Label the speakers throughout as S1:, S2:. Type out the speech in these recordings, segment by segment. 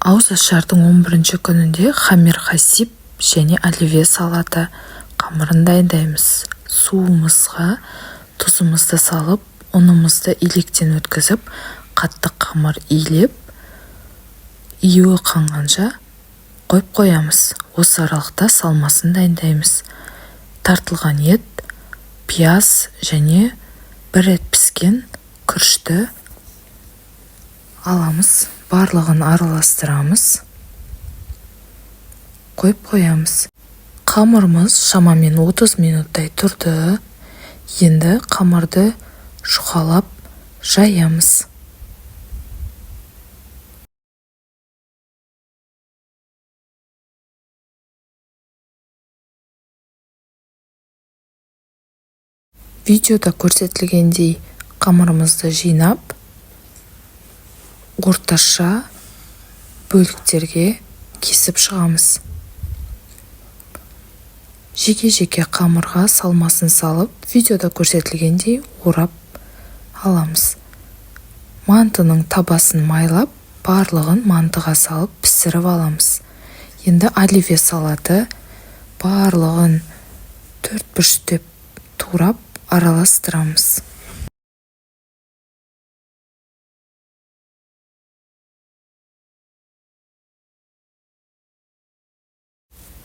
S1: Ауызашардың 11 күнінде хамир хасиб және оливье салаты қамырын дайындаймыз. Суымызға тұзымызды салып, ұнымызды електен өткізіп, қатты қамыр илеп, июі қанғанша қойып қоямыз. Осы аралықта салмасын дайындаймыз. Тартылған ет, пияз және бір рет піскен күрішті аламыз. Барлығын араластырамыз, қойып қоямыз. Қамырымыз шамамен 30 минуттай тұрды. Енді қамырды жұқалап жаямыз. Видеода көрсетілгендей қамырымызды жинап, орташа бөліктерге кесіп шығамыз. Жеке-жеке қамырға салмасын салып, видеода көрсетілгендей орап аламыз. Мантының табасын майлап, барлығын мантыға салып пісіріп аламыз. Енді оливье салаты барлығын төрт бұрыштеп турап араластырамыз.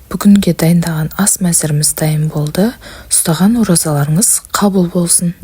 S1: Бүгінге дайындаған ас мәзіріміз дайын болды. Ұстаған оразаларыңыз қабыл болсын.